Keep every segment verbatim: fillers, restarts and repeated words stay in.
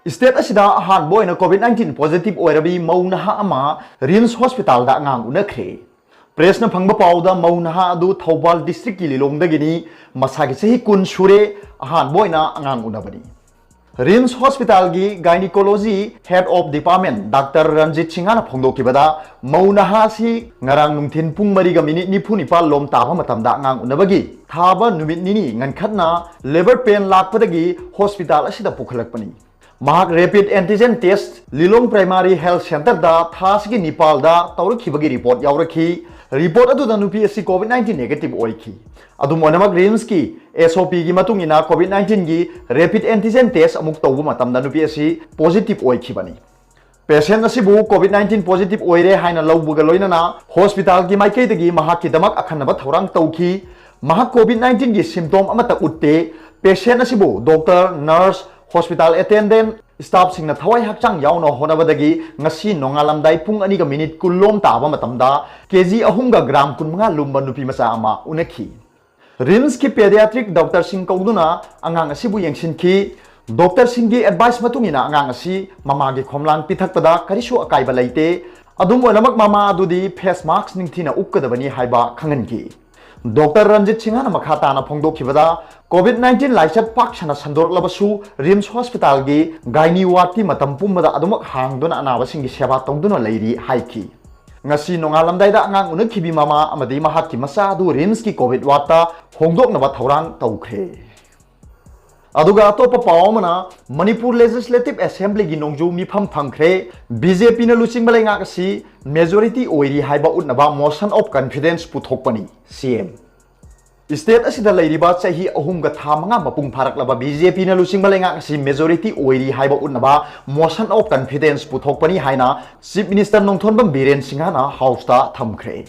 State ꯑꯁꯤꯗ ꯑꯍꯥꯟꯕ ꯑꯣꯏꯅ COVID nineteen positive ꯑꯣꯏꯔꯕꯤ ꯃꯧ ꯅꯍꯥ ꯑꯃ RIMS hospitalꯗ ꯑꯉꯥꯡ ꯎꯅꯈ꯭ꯔꯦ꯫ Pressꯅ ꯐꯪꯕ ꯄꯥꯎꯗ ꯃꯧ ꯅꯍꯥ ꯑꯗꯨ ꯊꯧꯕꯥꯜ districtꯀꯤ ꯂꯤꯂꯣꯡꯗꯒꯤꯅꯤ, ꯃꯁꯥꯒꯤ ꯆꯍꯤ ꯀꯨꯟ ꯁꯨꯔꯦ, ꯑꯍꯥꯟꯕ ꯑꯣꯏꯅ ꯑꯉꯥꯡ ꯎꯅꯕꯅꯤ꯫ RIMS hospitalꯒꯤ gynecology head of department Doctor Ranjit ꯁꯤꯡꯍꯅ ꯐꯣꯡꯗꯣꯛꯈꯤꯕꯗ, ꯃꯧ ꯅꯍꯥ ꯑꯁꯤ ꯉꯔꯥꯡ ꯅꯨꯡꯊꯤꯟ ꯄꯨꯡ ꯃꯔꯤꯒ ꯃꯤꯅꯤꯠ ꯅꯤꯐꯨ ꯅꯤꯄꯥꯜ ꯂꯣꯝ ꯇꯥꯕ ꯃꯇꯝꯗ ꯑꯉꯥꯡ ꯎꯅꯕꯒꯤ ꯊꯥꯕ ꯅꯨꯃꯤꯠ ꯅꯤꯅꯤ ꯉꯟꯈꯠꯅ labour pain ꯂꯥꯛꯄꯗꯒꯤ hospital ꯑꯁꯤꯗ ꯄꯨꯈꯠꯂꯛꯄꯅꯤ꯫ ꯃꯍꯥꯛ rapid antigen test ꯂꯤꯂꯣꯡ Primary Health Centreꯗ ꯊꯥ ꯑꯁꯤꯒꯤ ꯅꯤꯄꯥꯜꯗ ꯇꯧꯔꯛꯈꯤꯕꯒꯤ report ꯌꯥꯎꯔꯛꯈꯤ꯫ Report ꯑꯗꯨꯗ ꯅꯨꯄꯤ ꯑꯁꯤ COVID nineteen negative ꯑꯣꯏꯈꯤ꯫ ꯑꯗꯨꯝ ꯑꯣꯏꯅꯃꯛ, RIMSꯀꯤ SOPꯒꯤ ꯃꯇꯨꯡ ꯏꯟꯅ COVID nineteenꯒꯤ rapid antigen test ꯑꯃꯨꯛ ꯇꯧꯕ ꯃꯇꯝꯗ ꯅꯨꯄꯤ ꯑꯁꯤ positive ꯑꯣꯏꯈꯤꯕꯅꯤ꯫ Patient ꯑꯁꯤꯕꯨ COVID nineteen positive ꯑꯣꯏꯔꯦ ꯍꯥꯏꯅ ꯂꯧꯕꯒ ꯂꯣꯏꯅꯅ hospitalꯒꯤ ꯃꯥꯏꯀꯩꯗꯒꯤ ꯃꯍꯥꯛꯀꯤꯗꯃꯛ ꯑꯈꯟꯅꯕ ꯊꯧꯔꯥꯡ ꯇꯧꯈꯤ꯫ ꯃꯍꯥꯛ COVID nineteenꯒꯤ symptom ꯑꯃꯠꯇ ꯎꯠꯇꯦ꯫ Patient ꯑꯁꯤꯕꯨ doctor, nurse, hospital attendant, staffꯁꯤꯡꯅ ꯊꯋꯥꯏ ꯍꯛꯆꯥꯡ ꯌꯥꯎꯅ ꯍꯣꯠꯅꯕꯗꯒꯤ ꯉꯁꯤ ꯅꯣꯡꯉꯥꯜꯂꯝꯗꯥꯏ ꯄꯨꯡ ꯑꯅꯤꯒ ꯃꯤꯅꯤꯠ ꯀꯨꯟ ꯂꯣꯝ ꯇꯥꯕ ꯃꯇꯝꯗ KG ꯑꯍꯨꯝꯒ gram ꯀꯨꯟꯃꯉꯥ ꯂꯨꯝꯕ ꯅꯨꯄꯤ ꯃꯆꯥ ꯑꯃ ꯎꯅꯈꯤ꯫ RIMSꯀꯤ pediatric doctorꯁꯤꯡ ꯀꯧꯗꯨꯅ ꯑꯉꯥꯡ ꯑꯁꯤꯕꯨ ꯌꯦꯡꯁꯤꯟꯈꯤ꯫ Doctorꯁꯤꯡꯒꯤ advice ꯃꯇꯨꯡ ꯏꯟꯅ ꯑꯉꯥꯡ ꯑꯁꯤ ꯃꯃꯥꯒꯤ ꯈꯣꯝꯂꯥꯡ ꯄꯤꯊꯛꯄꯗ ꯀꯔꯤꯁꯨ ꯑꯀꯥꯏꯕ ꯂꯩꯇꯦ꯫ ꯑꯗꯨꯝ ꯑꯣꯏꯅꯃꯛ, ꯃꯃꯥ ꯑꯗꯨꯗꯤ face mask ꯅꯤꯡꯊꯤꯅ ꯎꯞꯀꯗꯕꯅꯤ ꯍꯥꯏꯕ ꯈꯪꯍꯟꯈꯤ꯫ Doctor ꯔꯟꯖꯤꯠ ꯁꯤꯡꯍꯅ ꯃꯈꯥ ꯇꯥꯅ ꯐꯣꯡꯗꯣꯛꯈꯤꯕꯗ, COVID nineteen ꯂꯥꯏꯆꯠ ꯄꯥꯛ ꯁꯟꯅ ꯁꯟꯗꯣꯔꯛꯂꯕꯁꯨ, RIMS hospitalꯒꯤ gynae wardꯀꯤ ꯃꯇꯝ ꯄꯨꯝꯕꯗ ꯑꯗꯨꯃꯛ ꯍꯥꯡꯗꯨꯅ ꯑꯅꯥꯕꯁꯤꯡꯒꯤ ꯁꯦꯕꯥ ꯇꯧꯗꯨꯅ ꯂꯩꯔꯤ ꯍꯥꯏꯈꯤ꯫ ꯉꯁꯤ ꯅꯣꯡꯉꯥꯜꯂꯝꯗꯥꯏꯗ ꯑꯉꯥꯡ ꯎꯅꯈꯤꯕꯤ ꯃꯃꯥ ꯑꯃꯗꯤ ꯃꯍꯥꯛꯀꯤ ꯃꯆꯥ ꯑꯗꯨ RIMSꯀꯤ COVID wardꯇ ꯍꯣꯡꯗꯣꯛꯅꯕ ꯊꯧꯔꯥꯡ ꯇꯧꯈ꯭ꯔꯦ꯫ ꯑꯗꯨꯒ ꯑꯇꯣꯞꯄ ꯄꯥꯎ ꯑꯃꯅ, ꯃꯅꯤꯄꯨꯔ Legislative Assemblyꯒꯤ ꯅꯣꯡꯖꯨ ꯃꯤꯐꯝ ꯐꯪꯈ꯭ꯔꯦ꯫ BJPꯅ ꯂꯨꯆꯤꯡꯕ ꯂꯩꯉꯥꯛ ꯑꯁꯤ majority ꯑꯣꯏꯔꯤ ꯍꯥꯏꯕ ꯎꯠꯅꯕ motion of confidence ꯄꯨꯊꯣꯛꯄꯅꯤ, CM꯫ State ꯑꯁꯤꯗ ꯂꯩꯔꯤꯕ ꯆꯍꯤ ꯑꯍꯨꯝꯒ ꯊꯥ ꯃꯉꯥ ꯃꯄꯨꯡ ꯐꯥꯔꯛꯂꯕ BJPꯅ ꯂꯨꯆꯤꯡꯕ ꯂꯩꯉꯥꯛ ꯑꯁꯤ majority ꯑꯣꯏꯔꯤ ꯍꯥꯏꯕ ꯎꯠꯅꯕ motion of confidence ꯄꯨꯊꯣꯛꯄꯅꯤ ꯍꯥꯏꯅ Chief Minister ꯅꯣꯡꯊꯣꯟꯕꯝ ꯕꯤꯔꯦꯟ ꯁꯤꯡꯍꯅ Houseꯇ ꯊꯝꯈ꯭ꯔꯦ꯫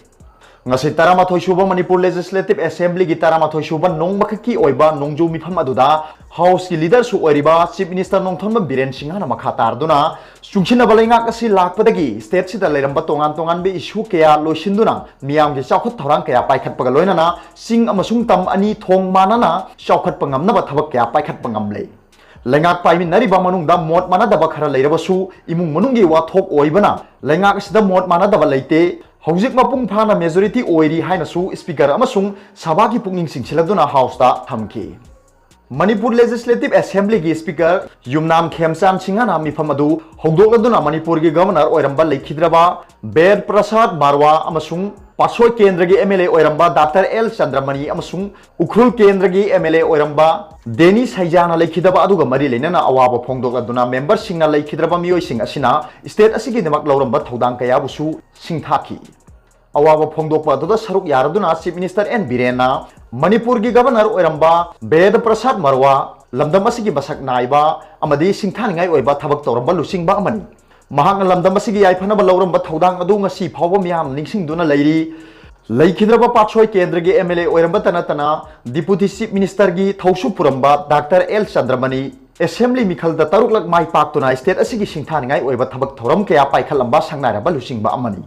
ꯉꯁꯤ ꯇꯔꯥꯃꯥꯊꯣꯏ ꯁꯨꯕ ꯃꯅꯤꯄꯨꯔ Legislative Assemblyꯒꯤ ꯇꯔꯥꯃꯥꯊꯣꯏ ꯁꯨꯕ ꯅꯣꯡꯃꯈꯛꯀꯤ ꯑꯣꯏꯕ ꯅꯣꯡꯖꯨ ꯃꯤꯐꯝ ꯑꯗꯨꯗ Houseꯀꯤ leaderꯁꯨ ꯑꯣꯏꯔꯤꯕ Chief Minister ꯅꯣꯡꯊꯣꯟꯕꯝ ꯕꯤꯔꯦꯟ ꯁꯤꯡꯍꯅ ꯃꯈꯥ ꯇꯥꯔꯗꯨꯅ, ꯆꯨꯡꯁꯤꯟꯅꯕ ꯂꯩꯉꯥꯛ ꯑꯁꯤ ꯂꯥꯛꯄꯗꯒꯤ stateꯁꯤꯗ ꯂꯩꯔꯝꯕ ꯇꯣꯉꯥꯟ ꯇꯣꯉꯥꯟꯕ issue ꯀꯌꯥ ꯂꯣꯏꯁꯤꯟꯗꯨꯅ ꯃꯤꯌꯥꯝꯒꯤ ꯆꯥꯎꯈꯠ ꯊꯧꯔꯥꯡ ꯀꯌꯥ ꯄꯥꯏꯈꯠꯄꯒ ꯂꯣꯏꯅꯅ ꯆꯤꯡ ꯑꯃꯁꯨꯡ ꯇꯝ ꯑꯅꯤ ꯊꯣꯡ ꯃꯥꯟꯅꯅ ꯆꯥꯎꯈꯠꯄ ꯉꯝꯅꯕ ꯊꯕꯛ ꯀꯌꯥ ꯄꯥꯏꯈꯠꯄ ꯉꯝꯂꯦ꯫ ꯂꯩꯉꯥꯛ ꯄꯥꯏꯃꯤꯟꯅꯔꯤꯕ ꯃꯅꯨꯡꯗ ꯃꯣꯠ ꯃꯥꯟꯅꯗꯕ ꯈꯔ ꯂꯩꯔꯕꯁꯨ, ꯏꯃꯨꯡ ꯃꯅꯨꯡꯒꯤ ꯋꯥꯊꯣꯛ ꯑꯣꯏꯕꯅ ꯂꯩꯉꯥꯛ ꯑꯁꯤꯗ ꯃꯣꯠ ꯃꯥꯟꯅꯗꯕ ꯂꯩꯇꯦ꯫ ꯍꯧꯖꯤꯛ ꯃꯄꯨꯡ ꯐꯥꯅ majority ꯑꯣꯏꯔꯤ ꯍꯥꯏꯅꯁꯨ Speaker ꯑꯃꯁꯨꯡ ꯁꯚꯥꯒꯤ ꯄꯨꯛꯅꯤꯡ ꯆꯤꯡꯁꯤꯜꯍꯟꯗꯨꯅ Houseꯇ ꯊꯝꯈꯤ꯫ ꯃꯅꯤꯄꯨꯔ Legislative Assemblyꯒꯤ Speaker ꯌꯨꯝꯅꯥꯝ ꯈꯦꯝꯆꯥꯟ ꯁꯤꯡꯍꯅ ꯃꯤꯐꯝ ꯑꯗꯨ ꯍꯧꯗꯣꯛꯂꯗꯨꯅ ꯃꯅꯤꯄꯨꯔꯒꯤ Governor ꯑꯣꯏꯔꯝꯕ ꯂꯩꯈꯤꯗ꯭ꯔꯕ ꯕꯦꯗ ꯄ꯭ꯔꯁꯥꯗ ꯕꯥꯔꯋꯥ ꯑꯃꯁꯨꯡ ꯄꯥꯠꯁꯣꯏ ꯀꯦꯟꯗ꯭ꯔꯒꯤ MLA ꯑꯣꯏꯔꯝꯕ ꯗꯥꯛꯇꯔ ꯑꯦꯜ ꯆꯟꯗ꯭ꯔꯃꯅꯤ ꯑꯃꯁꯨꯡ ꯎꯈ꯭ꯔꯨꯜ ꯀꯦꯟꯗ꯭ꯔꯒꯤ MLA ꯑꯣꯏꯔꯝꯕ ꯗꯦꯅꯤ ꯁꯩꯖꯥꯅ ꯂꯩꯈꯤꯗꯕ ꯑꯗꯨꯒ ꯃꯔꯤ ꯂꯩꯅꯅ ꯑꯋꯥꯕ ꯐꯣꯡꯗꯣꯛꯂꯗꯨꯅ memberꯁꯤꯡꯅ ꯂꯩꯈꯤꯗ꯭ꯔꯕ ꯃꯤꯑꯣꯏꯁꯤꯡ ꯑꯁꯤꯅ state ꯑꯁꯤꯒꯤꯗꯃꯛ ꯂꯧꯔꯝꯕ ꯊꯧꯗꯥꯡ ꯀꯌꯥꯕꯨꯁꯨ ꯁꯤꯡꯊꯥꯈꯤ꯫ ꯑꯋꯥꯕ ꯐꯣꯡꯗꯣꯛꯄ ꯑꯗꯨꯗ ꯁꯔꯨꯛ ꯌꯥꯔꯗꯨꯅ Chief Minister ꯑꯦꯟ ꯕꯤꯔꯦꯟꯅ ꯃꯅꯤꯄꯨꯔꯒꯤ Governor ꯑꯣꯏꯔꯝꯕ ꯕꯦꯗ ꯄ꯭ꯔꯁꯥꯗ ꯃꯔꯋꯥ ꯂꯝꯗꯝ ꯑꯁꯤꯒꯤ ꯃꯁꯛ ꯅꯥꯏꯕ ꯑꯃꯗꯤ ꯁꯤꯡꯊꯥꯅꯤꯡꯉꯥꯏ ꯑꯣꯏꯕ ꯊꯕꯛ ꯇꯧꯔꯝꯕ ꯂꯨꯆꯤꯡꯕ ꯑꯃꯅꯤ꯫ ꯃꯍꯥꯛꯅ ꯂꯝꯗꯝ ꯑꯁꯤꯒꯤ ꯌꯥꯏꯐꯅꯕ ꯂꯧꯔꯝꯕ ꯊꯧꯗꯥꯡ ꯑꯗꯨ ꯉꯁꯤ ꯐꯥꯎꯕ ꯃꯤꯌꯥꯝ ꯅꯤꯡꯁꯤꯡꯗꯨꯅ ꯂꯩꯔꯤ꯫ ꯂꯩꯈꯤꯗ꯭ꯔꯕ ꯄꯥꯠꯁꯣꯏ ꯀꯦꯟꯗ꯭ꯔꯒꯤ MLA ꯑꯣꯏꯔꯝꯕꯇ ꯅꯠꯇꯅ Deputy Chief Ministerꯒꯤ ꯊꯧꯁꯨ ꯄꯨꯔꯝꯕ ꯗꯥꯛꯇꯔ ꯑꯦꯜ ꯆꯟꯗ꯭ꯔꯃꯅꯤ Assembly ꯃꯤꯈꯜꯗ ꯇꯔꯨꯛꯂꯛ ꯃꯥꯏ ꯄꯥꯛꯇꯨꯅ state ꯑꯁꯤꯒꯤ ꯁꯤꯡꯊꯥꯅꯤꯡꯉꯥꯏ ꯑꯣꯏꯕ ꯊꯕꯛ ꯊꯧꯔꯝ ꯀꯌꯥ ꯄꯥꯏꯈꯠꯂꯝꯕ ꯁꯛꯅꯥꯏꯔꯕ ꯂꯨꯆꯤꯡꯕ ꯑꯃꯅꯤ꯫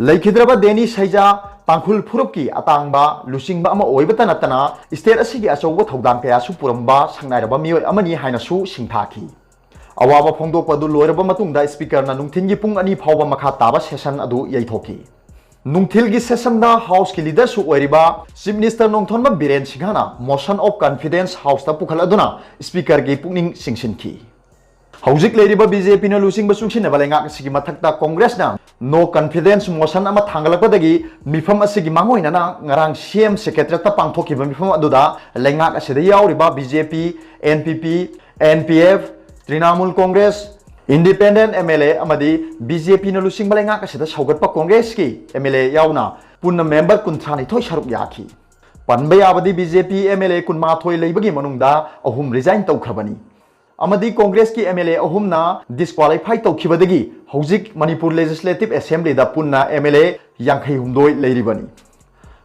ꯂꯩꯈꯤꯗ꯭ꯔꯕ ꯗꯦꯅꯤ ꯁꯩꯖꯥ ꯇꯥꯡꯈꯨꯜ ꯐꯨꯔꯨꯞꯀꯤ ꯑꯇꯥꯡꯕ ꯂꯨꯆꯤꯡꯕ ꯑꯃ ꯑꯣꯏꯕꯇ ꯅꯠꯇꯅ state ꯑꯁꯤꯒꯤ ꯑꯆꯧꯕ ꯊꯧꯗꯥꯡ ꯀꯌꯥꯁꯨ ꯄꯨꯔꯝꯕ ꯁꯛꯅꯥꯏꯔꯕ ꯃꯤꯑꯣꯏ ꯑꯃꯅꯤ ꯍꯥꯏꯅꯁꯨ ꯁꯤꯡꯊꯥꯈꯤ꯫ ꯑꯋꯥꯕ ꯐꯣꯡꯗꯣꯛꯄ ꯑꯗꯨ ꯂꯣꯏꯔꯕ ꯃꯇꯨꯡꯗ Speakerꯅ ꯅꯨꯡꯊꯤꯜꯒꯤ ꯄꯨꯡ ꯑꯅꯤ ꯐꯥꯎꯕ ꯃꯈꯥ ꯇꯥꯕ session ꯑꯗꯨ ꯌꯩꯊꯣꯛꯈꯤ꯫ ꯅꯨꯡꯊꯤꯜꯒꯤ sessionꯗ Houseꯀꯤ leaderꯁꯨ ꯑꯣꯏꯔꯤꯕ Chief Minister ꯅꯣꯡꯊꯣꯟꯕꯝ ꯕꯤꯔꯦꯟ ꯁꯤꯡꯍꯅ motion of confidence Houseꯇ ꯄꯨꯈꯠꯂꯗꯨꯅ Speakerꯒꯤ ꯄꯨꯛꯅꯤꯡ ꯆꯤꯡꯁꯤꯟꯈꯤ꯫ ꯍꯧꯖꯤꯛ ꯂꯩꯔꯤꯕ BJPꯅ ꯂꯨꯆꯤꯡꯕ ꯆꯨꯡꯁꯤꯟꯅꯕ ꯂꯩꯉꯥꯛ ꯑꯁꯤꯒꯤ ꯃꯊꯛꯇ Congressꯅ no confidence motion ꯑꯃ ꯊꯥꯡꯒꯠꯂꯛꯄꯗꯒꯤ ꯃꯤꯐꯝ ꯑꯁꯤꯒꯤ ꯃꯥꯡꯑꯣꯏꯅꯅ ꯉꯔꯥꯡ CM Secretariatꯇ ꯄꯥꯡꯊꯣꯛꯈꯤꯕ ꯃꯤꯐꯝ ꯑꯗꯨꯗ ꯂꯩꯉꯥꯛ ꯑꯁꯤꯗ ꯌꯥꯎꯔꯤꯕ BJP, NPP, NPF, Trinamool Congress, Independent MLA ꯑꯃꯗꯤ BJPꯅ ꯂꯨꯆꯤꯡꯕ ꯂꯩꯉꯥꯛ ꯑꯁꯤꯗ ꯁꯧꯒꯠꯄ Congressꯀꯤ MLA ꯌꯥꯎꯅ ꯄꯨꯟꯅ member ꯀꯨꯟꯊ꯭ꯔꯥꯅꯤꯊꯣꯏ ꯁꯔꯨꯛ ꯌꯥꯈꯤ꯫ ꯄꯟꯕ ꯌꯥꯕꯗꯤ BJP MLA ꯀꯨꯟꯃꯥꯊꯣꯏ ꯂꯩꯕꯒꯤ ꯃꯅꯨꯡꯗ ꯑꯍꯨꯝ resign ꯇꯧꯈ꯭ꯔꯕꯅꯤ꯫ ꯑꯃꯗꯤ Congressꯀꯤ MLA ꯑꯍꯨꯝꯅ disqualify ꯇꯧꯈꯤꯕꯗꯒꯤ ꯍꯧꯖꯤꯛ ꯃꯅꯤꯄꯨꯔ Legislative Assemblyꯗ ꯄꯨꯟꯅ MLA ꯌꯥꯡꯈꯩ ꯍꯨꯝꯗꯣꯏ ꯂꯩꯔꯤꯕꯅꯤ꯫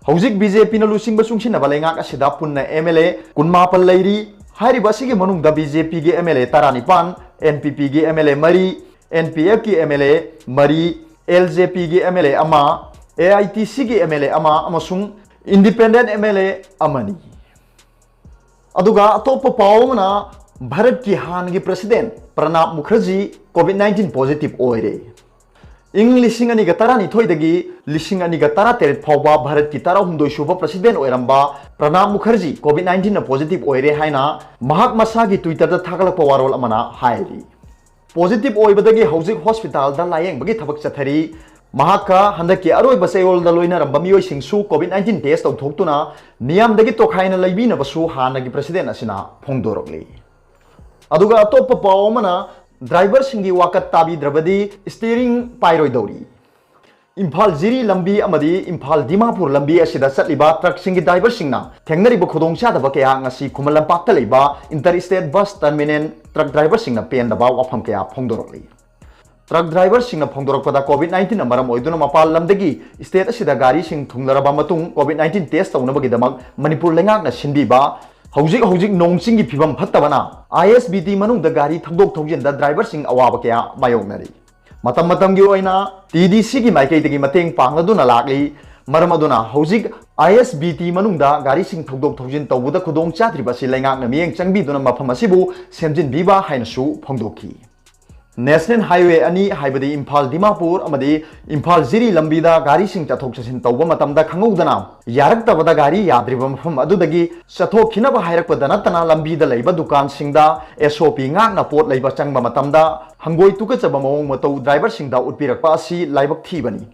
ꯍꯧꯖꯤꯛ BJPꯅ ꯂꯨꯆꯤꯡꯕ ꯆꯨꯡꯁꯤꯟꯅꯕ ꯂꯩꯉꯥꯛ ꯑꯁꯤꯗ ꯄꯨꯟꯅ MLA ꯀꯨꯟꯃꯥꯄꯜ ꯂꯩꯔꯤ꯫ ꯍꯥꯏꯔꯤꯕ ꯑꯁꯤꯒꯤ ꯃꯅꯨꯡꯗ BJPꯒꯤ MLA ꯇꯔꯥꯅꯤꯄꯥꯜ, NPPꯒꯤ MLA ꯃꯔꯤ, NPFꯀꯤ MLA ꯃꯔꯤ, LJPꯒꯤ MLA ꯑꯃ, AITCꯒꯤ MLA ꯑꯃ ꯑꯃꯁꯨꯡ Independent MLA ꯑꯃꯅꯤ꯫ ꯑꯗꯨꯒ ꯑꯇꯣꯞꯄ ꯄꯥꯎ ꯑꯃꯅ ꯚꯥꯔꯠꯀꯤ ꯍꯥꯟꯅꯒꯤ president ꯄ꯭ꯔꯅꯥꯕ Mukherjee COVID nineteen positive ꯑꯣꯏꯔꯦ꯫ ꯏꯪ ꯂꯤꯁꯤꯡ ꯑꯅꯤꯒ ꯇꯔꯥꯅꯤꯊꯣꯏꯗꯒꯤ ꯂꯤꯁꯤꯡ ꯑꯅꯤꯒ ꯇꯔꯥꯇꯔꯦꯠ ꯐꯥꯎꯕ ꯚꯥꯔꯠꯀꯤ ꯇꯔꯥꯍꯨꯝꯗꯣꯏ ꯁꯨꯕ ꯄ꯭ꯔꯁꯤꯗꯦꯟ ꯑꯣꯏꯔꯝꯕ ꯄ꯭ꯔꯅꯥꯕ ꯃꯨꯈꯔꯖꯤ ꯀꯣꯚꯤꯗ ꯅꯥꯏꯟꯇꯤꯟꯅ ꯄꯣꯖꯤꯇꯤꯚ ꯑꯣꯏꯔꯦ ꯍꯥꯏꯅ ꯃꯍꯥꯛ ꯃꯁꯥꯒꯤ ꯇ꯭ꯋꯤꯇꯔꯗ ꯊꯥꯒꯠꯂꯛꯄ ꯋꯥꯔꯣꯜ ꯑꯃꯅ ꯍꯥꯏꯔꯤ꯫ ꯄꯣꯖꯤꯇꯤꯚ ꯑꯣꯏꯕꯗꯒꯤ ꯍꯧꯖꯤꯛ ꯍꯣꯁꯄꯤꯇꯥꯜꯗ ꯂꯥꯌꯦꯡꯕꯒꯤ ꯊꯕꯛ ꯆꯠꯊꯔꯤ꯫ ꯃꯍꯥꯛꯀ ꯍꯟꯗꯛꯀꯤ ꯑꯔꯣꯏꯕ ꯆꯌꯣꯜꯗ ꯂꯣꯏꯅꯔꯝꯕ ꯃꯤꯑꯣꯏꯁꯤꯡꯁꯨ ꯀꯣꯚꯤꯗ ꯅꯥꯏꯟꯇꯤꯟ ꯇꯦꯁ ꯇꯧꯊꯣꯛꯇꯨꯅ ꯃꯤꯌꯥꯝꯗꯒꯤ ꯇꯣꯈꯥꯏꯅ ꯂꯩꯕꯤꯅꯕꯁꯨ ꯍꯥꯟꯅꯒꯤ ꯄ꯭ꯔꯁꯤꯗꯦꯟ ꯑꯁꯤꯅ ꯐꯣꯡꯗꯣꯔꯛꯂꯤ꯫ ꯑꯗꯨꯒ ꯑꯇꯣꯞꯄ ꯄꯥꯎ ꯑꯃꯅ, ꯗ꯭ꯔꯥꯏꯚꯔꯁꯤꯡꯒꯤ ꯋꯥꯀꯠ ꯇꯥꯕꯤꯗ꯭ꯔꯕꯗꯤ ꯁ꯭ꯇꯤꯌꯔꯤꯡ ꯄꯥꯏꯔꯣꯏꯗꯧꯔꯤ꯫ ꯏꯝꯐꯥꯜ ꯖꯤꯔꯤ ꯂꯝꯕꯤ ꯑꯃꯗꯤ ꯏꯝꯐꯥꯜ ꯗꯤꯃꯥꯄꯨꯔ ꯂꯝꯕꯤ ꯑꯁꯤꯗ ꯆꯠꯂꯤꯕ ꯇ꯭ꯔꯛꯁꯤꯡꯒꯤ ꯗ꯭ꯔꯥꯏꯚꯔꯁꯤꯡꯅ ꯊꯦꯡꯅꯔꯤꯕ ꯈꯨꯗꯣꯡꯆꯥꯗꯕ ꯀꯌꯥ ꯉꯁꯤ ꯈꯨꯃꯟ ꯂꯝꯄꯥꯛꯇ ꯂꯩꯕ inter state bus terminal truck ꯗ꯭ꯔꯥꯏꯚꯔꯁꯤꯡꯅ ꯄꯦꯟꯗꯕ ꯋꯥꯐꯝ ꯀꯌꯥ ꯐꯣꯡꯗꯣꯔꯛꯂꯤ꯫ ꯇ꯭ꯔꯛ ꯗ꯭ꯔꯥꯏꯚꯔꯁꯤꯡꯅ ꯐꯣꯡꯗꯣꯔꯛꯄꯗ, ꯀꯣꯚꯤꯗ ꯅꯥꯏꯟꯇꯤꯟꯅ ꯃꯔꯝ ꯑꯣꯏꯗꯨꯅ ꯃꯄꯥꯟ ꯂꯝꯗꯒꯤ ꯁ꯭ꯇꯦꯠ ꯑꯁꯤꯗ ꯒꯥꯔꯤꯁꯤꯡ ꯊꯨꯡꯂꯔꯕ ꯃꯇꯨꯡ ꯀꯣꯚꯤꯗ ꯅꯥꯏꯟꯇꯤꯟ ꯇꯦꯁ ꯇꯧꯅꯕꯒꯤꯗꯃꯛ ꯃꯅꯤꯄꯨꯔ ꯂꯩꯉꯥꯛꯅ ꯁꯤꯟꯕꯤꯕ, ꯍꯧꯖꯤꯛ ꯍꯧꯖꯤꯛ ꯅꯣꯡ ꯆꯤꯡꯒꯤ ꯐꯤꯕꯝ ꯐꯠꯇꯕꯅ ꯑꯥꯏ ꯑꯦꯁ ꯕꯤ ꯇꯤ ꯃꯅꯨꯡꯗ ꯒꯥꯔꯤ ꯊꯧꯗꯣꯛ ꯊꯧꯖꯤꯟꯗ ꯗ꯭ꯔꯥꯏꯚꯔꯁꯤꯡ ꯑꯋꯥꯕ ꯀꯌꯥ ꯃꯥꯌꯣꯛꯅꯔꯤ꯫ ꯃꯇꯝ ꯃꯇꯝꯒꯤ ꯑꯣꯏꯅ ꯇꯤ ꯗꯤ ꯁꯤꯒꯤ ꯃꯥꯏꯀꯩꯗꯒꯤ ꯃꯇꯦꯡ ꯄꯥꯡꯂꯗꯨꯅ ꯂꯥꯛꯂꯤ꯫ ꯃꯔꯝ ꯑꯗꯨꯅ ꯍꯧꯖꯤꯛ ꯑꯥꯏ ꯑꯦꯁ ꯕꯤ ꯇꯤ ꯃꯅꯨꯡꯗ ꯒꯥꯔꯤꯁꯤꯡ ꯊꯧꯗꯣꯛ ꯊꯧꯖꯤꯟ ꯇꯧꯕꯗ ꯈꯨꯗꯣꯡ ꯆꯥꯗ꯭ꯔꯤꯕ ꯑꯁꯤ ꯂꯩꯉꯥꯛꯅ ꯃꯤꯠꯌꯦꯡ ꯆꯪꯕꯤꯗꯨꯅ ꯃꯐꯝ ꯑꯁꯤꯕꯨ ꯁꯦꯝꯖꯤꯟꯕꯤꯕ ꯍꯥꯏꯅꯁꯨ ꯐꯣꯡꯗꯣꯛꯈꯤ꯫ ꯅꯦꯁꯅꯦꯜ ꯍꯥꯏꯋꯦ ꯑꯅꯤ, ꯍꯥꯏꯕꯗꯤ ꯏꯝꯐꯥꯜ ꯗꯤꯃꯥꯄꯨꯔ ꯑꯃꯗꯤ ꯏꯝꯐꯥꯜ ꯖꯤꯔꯤ ꯂꯝꯕꯤꯗ ꯒꯥꯔꯤꯁꯤꯡ ꯆꯠꯊꯣꯛ ꯆꯠꯁꯤꯟ ꯇꯧꯕ ꯃꯇꯝꯗ ꯈꯪꯍꯧꯗꯅ ꯌꯥꯔꯛꯇꯕꯗ ꯒꯥꯔꯤ ꯌꯥꯗ꯭ꯔꯤꯕ ꯃꯐꯝ ꯑꯗꯨꯗꯒꯤ ꯆꯠꯊꯣꯛꯈꯤꯅꯕ ꯍꯥꯏꯔꯛꯄꯗ ꯅꯠꯇꯅ ꯂꯝꯕꯤꯗ ꯂꯩꯕ ꯗꯨꯀꯥꯟꯁꯤꯡꯗ ꯑꯦꯁ ꯑꯣ ꯄꯤ ꯉꯥꯛꯅ ꯄꯣꯠ ꯂꯩꯕ ꯆꯪꯕ ꯃꯇꯝꯗ ꯍꯪꯒꯣꯏ ꯇꯨꯀꯠꯆꯕ ꯃꯑꯣꯡ ꯃꯇꯧ ꯗ꯭ꯔꯥꯏꯚꯔꯁꯤꯡꯗ ꯎꯠꯄꯤꯔꯛꯄ ꯑꯁꯤ ꯂꯥꯏꯕꯛ ꯊꯤꯕꯅꯤ꯫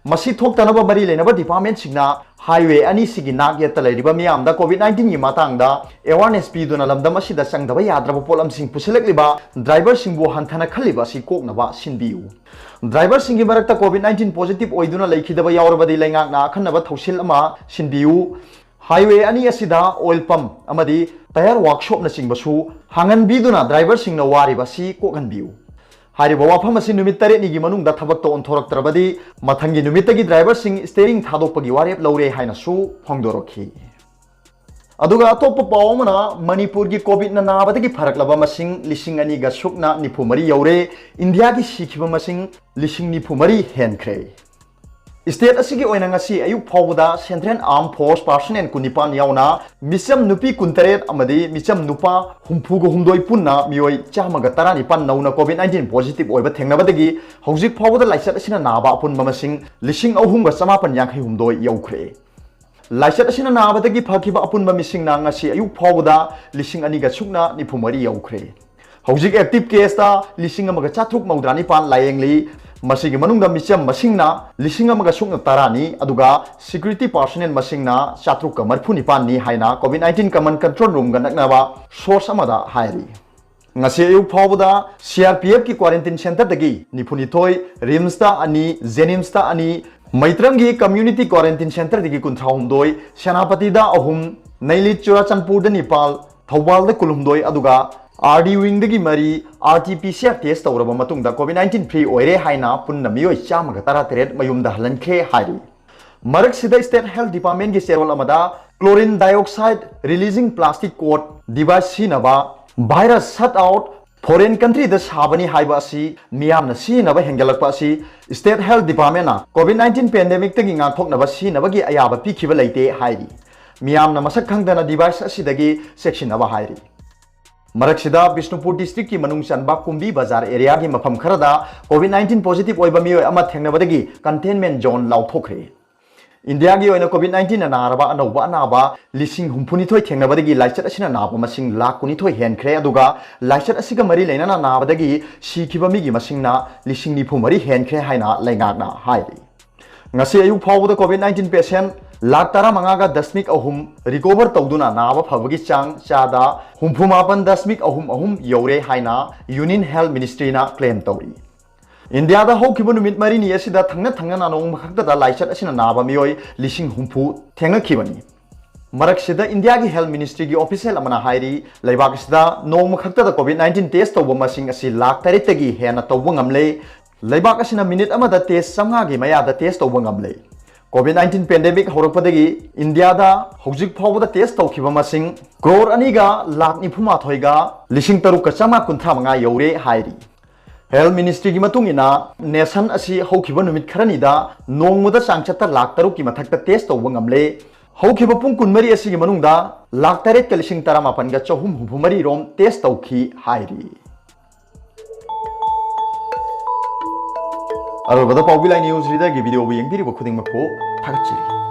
ꯃꯁꯤ ꯊꯣꯛꯇꯅꯕ ꯃꯔꯤ ꯂꯩꯅꯕ ꯗꯤꯄꯥꯔꯠꯃꯦꯟꯁꯤꯡꯅ ꯍꯥꯏꯋꯦ ꯑꯅꯤꯁꯤꯒꯤ ꯅꯥꯛ ꯌꯦꯠꯇ ꯂꯩꯔꯤꯕ ꯃꯤꯌꯥꯝꯗ ꯀꯣꯚꯤꯗ ꯅꯥꯏꯟꯇꯤꯟꯒꯤ ꯃꯇꯥꯡꯗ ꯑꯦꯋꯥꯔꯅꯦꯁ ꯄꯤꯗꯨꯅ ꯂꯝꯗꯝ ꯑꯁꯤꯗ ꯆꯪꯗꯕ ꯌꯥꯗ꯭ꯔꯕ ꯄꯣꯠꯂꯝꯁꯤꯡ ꯄꯨꯁꯤꯜꯂꯛꯂꯤꯕ ꯗ꯭ꯔꯥꯏꯚꯔꯁꯤꯡꯕꯨ ꯍꯟꯊꯅ ꯈꯜꯂꯤꯕ ꯑꯁꯤ ꯀꯣꯛꯅꯕ ꯁꯤꯟꯕꯤꯌꯨ꯫ ꯗ꯭ꯔꯥꯏꯚꯔꯁꯤꯡꯒꯤ ꯃꯔꯛꯇ ꯀꯣꯚꯤꯗ ꯅꯥꯏꯟꯇꯤꯟ ꯄꯣꯖꯤꯇꯤꯚ ꯑꯣꯏꯗꯨꯅ ꯂꯩꯈꯤꯗꯕ ꯌꯥꯎꯔꯕꯗꯤ ꯂꯩꯉꯥꯛꯅ ꯑꯈꯟꯅꯕ ꯊꯧꯁꯤꯜ ꯑꯃ ꯁꯤꯟꯕꯤꯌꯨ꯫ ꯍꯥꯏꯋꯦ ꯑꯅꯤ ꯑꯁꯤꯗ ꯑꯣꯏꯜ ꯄꯝꯞ ꯑꯃꯗꯤ ꯇꯌꯥꯔ ꯋꯥꯔꯛꯁꯣꯞꯅꯆꯤꯡꯕꯁꯨ ꯍꯥꯡꯍꯟꯕꯤꯗꯨꯅ ꯗ꯭ꯔꯥꯏꯚꯔꯁꯤꯡꯅ ꯋꯥꯔꯤꯕ ꯑꯁꯤ ꯀꯣꯛꯍꯟꯕꯤꯌꯨ꯫ ꯍꯥꯏꯔꯤꯕ ꯋꯥꯐꯝ ꯑꯁꯤ ꯅꯨꯃꯤꯠ ꯇꯔꯦꯠꯅꯤꯒꯤ ꯃꯅꯨꯡꯗ ꯊꯕꯛꯇ ꯑꯣꯟꯊꯣꯔꯛꯇ꯭ꯔꯕꯗꯤ ꯃꯊꯪꯒꯤ ꯅꯨꯃꯤꯠꯇꯒꯤ ꯗ꯭ꯔꯥꯏꯚꯔꯁꯤꯡ ꯁ꯭ꯇꯤꯌꯔꯤꯡ ꯊꯥꯗꯣꯛꯄꯒꯤ ꯋꯥꯔꯦꯞ ꯂꯧꯔꯦ ꯍꯥꯏꯅꯁꯨ ꯐꯣꯡꯗꯣꯔꯛꯈꯤ꯫ ꯑꯗꯨꯒ ꯑꯇꯣꯞꯄ ꯄꯥꯎ ꯑꯃꯅ, ꯃꯅꯤꯄꯨꯔꯒꯤ ꯀꯣꯚꯤꯗꯅ ꯅꯥꯕꯗꯒꯤ ꯐꯔꯛꯂꯕ ꯃꯁꯤꯡ ꯂꯤꯁꯤꯡ ꯑꯅꯤꯒ ꯁꯨꯞꯅ ꯅꯤꯐꯨ ꯃꯔꯤ ꯌꯧꯔꯦ꯫ ꯏꯟꯗꯤꯌꯥꯒꯤ ꯁꯤꯈꯤꯕ ꯃꯁꯤꯡ ꯂꯤꯁꯤꯡ ꯅꯤꯐꯨ ꯃꯔꯤ ꯍꯦꯟꯈ꯭ꯔꯦ꯫ State ꯑꯁꯤꯒꯤ ꯑꯣꯏꯅ ꯉꯁꯤ ꯑꯌꯨꯛ ꯐꯥꯎꯕꯗ Central Armed Force personnel ꯀꯨꯟꯅꯤꯄꯥꯟ ꯌꯥꯎꯅ ꯃꯤꯆꯝ ꯅꯨꯄꯤ ꯀꯨꯟꯇꯔꯦꯠ ꯑꯃꯗꯤ ꯃꯤꯆꯝ ꯅꯨꯄꯥ ꯍꯨꯝꯐꯨꯒ ꯍꯨꯝꯗꯣꯏ ꯄꯨꯟꯅ ꯃꯤꯑꯣꯏ ꯆꯥꯝꯃꯒ ꯇꯔꯥꯅꯤꯄꯥꯟ ꯅꯧꯅ COVID nineteen positive ꯑꯣꯏꯕ ꯊꯦꯡꯅꯕꯗꯒꯤ ꯍꯧꯖꯤꯛ ꯐꯥꯎꯕꯗ ꯂꯥꯏꯆꯠ ꯑꯁꯤꯅ ꯅꯥꯕ ꯑꯄꯨꯟꯕ ꯃꯁꯤꯡ ꯂꯤꯁꯤꯡ ꯑꯍꯨꯝꯒ ꯆꯃꯥꯄꯟ ꯌꯥꯡꯈꯩ ꯍꯨꯝꯗꯣꯏ ꯌꯧꯈ꯭ꯔꯦ꯫ ꯂꯥꯏꯆꯠ ꯑꯁꯤꯅ ꯅꯥꯕꯗꯒꯤ ꯐꯈꯤꯕ ꯑꯄꯨꯟꯕ ꯃꯤꯁꯤꯡꯅ ꯉꯁꯤ ꯑꯌꯨꯛ ꯐꯥꯎꯕꯗ ꯂꯤꯁꯤꯡ ꯑꯅꯤꯒ ꯁꯨꯞꯅ ꯅꯤꯐꯨ ꯃꯔꯤ ꯌꯧꯈ꯭ꯔꯦ꯫ ꯍꯧꯖꯤꯛ active caseꯇ ꯂꯤꯁꯤꯡ ꯑꯃꯒ ꯆꯥꯇ꯭ꯔꯨꯛ ꯃꯧꯗ꯭ꯔꯥ ꯅꯤꯄꯥꯟ ꯂꯥꯌꯦꯡꯂꯤ꯫ ꯃꯁꯤꯒꯤ ꯃꯅꯨꯡꯗ ꯃꯤꯆꯝ ꯃꯁꯤꯡꯅ ꯂꯤꯁꯤꯡ ꯑꯃꯒ ꯁꯨꯞꯅ ꯇꯔꯥꯅꯤ, ꯑꯗꯨꯒ security personnel ꯃꯁꯤꯡꯅ ꯆꯥꯇ꯭ꯔꯨꯛꯀ ꯃꯔꯤꯐꯨ ꯅꯤꯄꯥꯟꯅꯤ ꯍꯥꯏꯅ COVID nineteen command control roomꯒ ꯅꯛꯅꯕ source ꯑꯃꯗ ꯍꯥꯏꯔꯤ꯫ ꯉꯁꯤ ꯑꯌꯨꯛ ꯐꯥꯎꯕꯗ CRPFꯀꯤ quarantine centreꯗꯒꯤ ꯅꯤꯐꯨꯅꯤꯊꯣꯏ, RIMSꯇ ꯑꯅꯤ, JNIMSꯇ ꯑꯅꯤ, ꯃꯩꯇ꯭ꯔꯪꯒꯤ community quarantine centreꯗꯒꯤ ꯀꯨꯟꯊ꯭ꯔꯥꯍꯨꯝꯗꯣꯏ, ꯁꯦꯅꯥꯄꯇꯤꯗ ꯑꯍꯨꯝ, ꯅꯩꯂꯤꯠ ꯆꯨꯔꯥꯆꯥꯟꯄꯨꯔꯗ ꯅꯤꯄꯥꯜ, ꯊꯧꯕꯥꯜꯗ ꯀꯨꯟꯍꯨꯝꯗꯣꯏ, ꯑꯗꯨꯒ RD wingꯗꯒꯤ ꯃꯔꯤ RT-PCR test ꯇꯧꯔꯕ ꯃꯇꯨꯡꯗ COVID nineteen free ꯑꯣꯏꯔꯦ ꯍꯥꯏꯅ ꯄꯨꯟꯅ ꯃꯤꯑꯣꯏ ꯆꯥꯝꯃꯒ ꯇꯔꯥꯇꯔꯦꯠ ꯃꯌꯨꯝꯗ ꯍꯜꯍꯟꯈ꯭ꯔꯦ ꯍꯥꯏꯔꯤ꯫ ꯃꯔꯛꯁꯤꯗ State Health Departmentꯀꯤ ꯆꯦꯔꯣꯜ ꯑꯃꯗ chlorine dioxide releasing plastic coat device ꯁꯤꯖꯤꯟꯅꯕ, virus shut out, foreign countryꯗ ꯁꯥꯕꯅꯤ ꯍꯥꯏꯕ ꯑꯁꯤ ꯃꯤꯌꯥꯝꯅ ꯁꯤꯖꯤꯟꯅꯕ ꯍꯦꯟꯒꯠꯂꯛꯄ ꯑꯁꯤ State Health Departmentꯅ COVID nineteen pandemicꯇꯒꯤ ꯉꯥꯛꯊꯣꯛꯅꯕ ꯁꯤꯖꯤꯟꯅꯕꯒꯤ ꯑꯌꯥꯕ ꯄꯤꯈꯤꯕ ꯂꯩꯇꯦ ꯍꯥꯏꯔꯤ꯫ ꯃꯤꯌꯥꯝꯅ ꯃꯁꯛ ꯈꯪꯗꯅ device ꯑꯁꯤꯗꯒꯤ ꯆꯦꯛꯁꯤꯟꯅꯕ ꯍꯥꯏꯔꯤ꯫ ꯃꯔꯛꯁꯤꯗ ꯕꯤꯁꯅꯨꯄꯨꯔ districtꯀꯤ ꯃꯅꯨꯡ ꯆꯟꯕ ꯀꯨꯝꯕꯤ ꯕꯖꯥꯔ areaꯒꯤ ꯃꯐꯝ ꯈꯔꯗ COVID nineteen positive ꯑꯣꯏꯕ ꯃꯤꯑꯣꯏ ꯑꯃ ꯊꯦꯡꯅꯕꯗꯒꯤ containment zone ꯂꯥꯎꯊꯣꯛꯈ꯭ꯔꯦ꯫ ꯏꯟꯗꯤꯌꯥꯒꯤ ꯑꯣꯏꯅ COVID nineteenꯅ ꯅꯥꯔꯕ ꯑꯅꯧꯕ ꯑꯅꯥꯕ ꯂꯤꯁꯤꯡ ꯍꯨꯝꯐꯨꯅꯤꯊꯣꯏ ꯊꯦꯡꯅꯕꯗꯒꯤ ꯂꯥꯏꯆꯠ ꯑꯁꯤꯅ ꯅꯥꯕ ꯃꯁꯤꯡ ꯂꯥꯈ ꯀꯨꯟꯅꯤꯊꯣꯏ ꯍꯦꯟꯈ꯭ꯔꯦ, ꯑꯗꯨꯒ ꯂꯥꯏꯆꯠ ꯑꯁꯤꯒ ꯃꯔꯤ ꯂꯩꯅꯅ ꯅꯥꯕꯗꯒꯤ ꯁꯤꯈꯤꯕ ꯃꯤꯒꯤ ꯃꯁꯤꯡꯅ ꯂꯤꯁꯤꯡ ꯅꯤꯐꯨ ꯃꯔꯤ ꯍꯦꯟꯈ꯭ꯔꯦ ꯍꯥꯏꯅ ꯂꯩꯉꯥꯛꯅ ꯍꯥꯏꯔꯤ꯫ ꯉꯁꯤ ꯑꯌꯨꯛ ꯐꯥꯎꯕꯗ COVID nineteen patient ꯂꯥꯈ ꯇꯔꯥꯃꯉꯥꯒ ꯗꯁꯃꯤꯛ ꯑꯍꯨꯝ recover ꯇꯧꯗꯨꯅ ꯅꯥꯕ ꯐꯕꯒꯤ ꯆꯥꯡ ꯆꯥꯗ ꯍꯨꯝꯐꯨ ꯃꯥꯄꯟ ꯗꯁꯃꯤꯛ ꯑꯍꯨꯝ ꯑꯍꯨꯝ ꯌꯧꯔꯦ ꯍꯥꯏꯅ Union Health Ministryꯅ claim ꯇꯧꯔꯤ꯫ ꯏꯟꯗꯤꯌꯥꯗ ꯍꯧꯈꯤꯕ ꯅꯨꯃꯤꯠ ꯃꯔꯤꯅꯤ ꯑꯁꯤꯗ ꯊꯪꯅ ꯊꯪꯅꯅ ꯅꯣꯡꯃ ꯈꯛꯇꯗ ꯂꯥꯏꯆꯠ ꯑꯁꯤꯅ ꯅꯥꯕ ꯃꯤꯑꯣꯏ ꯂꯤꯁꯤꯡ ꯍꯨꯝꯐꯨ ꯊꯦꯡꯅꯈꯤꯕꯅꯤ꯫ ꯃꯔꯛꯁꯤꯗ ꯏꯟꯗꯤꯌꯥꯒꯤ health ministryꯒꯤ official ꯑꯃꯅ ꯍꯥꯏꯔꯤ, ꯂꯩꯕꯥꯛ ꯑꯁꯤꯗ ꯅꯣꯡꯃ ꯈꯛꯇꯗ COVID nineteen test ꯇꯧꯕ ꯃꯁꯤꯡ ꯑꯁꯤ ꯂꯥꯈ ꯇꯔꯦꯠꯇꯒꯤ ꯍꯦꯟꯅ ꯇꯧꯕ ꯉꯝꯂꯦ꯫ ꯂꯩꯕꯥꯛ ꯑꯁꯤꯅ ꯃꯤꯅꯤꯠ ꯑꯃꯗ test ꯆꯥꯝꯃꯉꯥꯒꯤ ꯃꯌꯥꯗ test ꯇꯧꯕ ꯉꯝꯂꯦ꯫ COVID nineteen pandemic ꯍꯧꯔꯛꯄꯗꯒꯤ ꯏꯟꯗꯤꯌꯥꯗ ꯍꯧꯖꯤꯛ ꯐꯥꯎꯕꯗ test ꯇꯧꯈꯤꯕ ꯃꯁꯤꯡ ꯀ꯭ꯔꯣꯔ ꯑꯅꯤꯒ ꯂꯥꯈ ꯅꯤꯐꯨ ꯃꯥꯊꯣꯏꯒ ꯂꯤꯁꯤꯡ ꯇꯔꯨꯛꯀ ꯆꯥꯝꯃꯉꯥ ꯀꯨꯟꯊ꯭ꯔꯥ ꯃꯉꯥ ꯌꯧꯔꯦ ꯍꯥꯏꯔꯤ꯫ Health Ministryꯒꯤ ꯃꯇꯨꯡ ꯏꯟꯅ, nation ꯑꯁꯤ ꯍꯧꯈꯤꯕ ꯅꯨꯃꯤꯠ ꯈꯔꯅꯤꯗ ꯅꯣꯡꯃꯗ ꯆꯥꯡꯆꯠꯇ ꯂꯥꯈ ꯇꯔꯨꯛꯀꯤ ꯃꯊꯛꯇ test ꯇꯧꯕ ꯉꯝꯂꯦ꯫ ꯍꯧꯈꯤꯕ ꯄꯨꯡ ꯀꯨꯟꯃꯔꯤ ꯑꯁꯤꯒꯤ ꯃꯅꯨꯡꯗ ꯂꯥꯈ ꯇꯔꯦꯠꯀ ꯂꯤꯁꯤꯡ ꯇꯔꯥꯃꯥꯄꯟꯒ ꯆꯍꯨꯝ ꯍꯨꯝꯐꯨ ꯃꯔꯤ ꯔꯣꯝ test ꯇꯧꯈꯤ ꯍꯥꯏꯔꯤ꯫ ꯑꯔꯣꯏꯕꯗ ꯄꯥꯎꯕꯤ ꯂꯥꯏ ꯅ꯭ꯌꯨꯁ ꯔꯤꯗꯔꯒꯤ ꯚꯤꯗꯤꯑꯣꯕꯨ ꯌꯦꯡꯕꯤꯔꯤꯕ ꯈꯨꯗꯤꯡꯃꯛꯄꯨ ꯊꯥꯒꯠꯆꯔꯤ꯫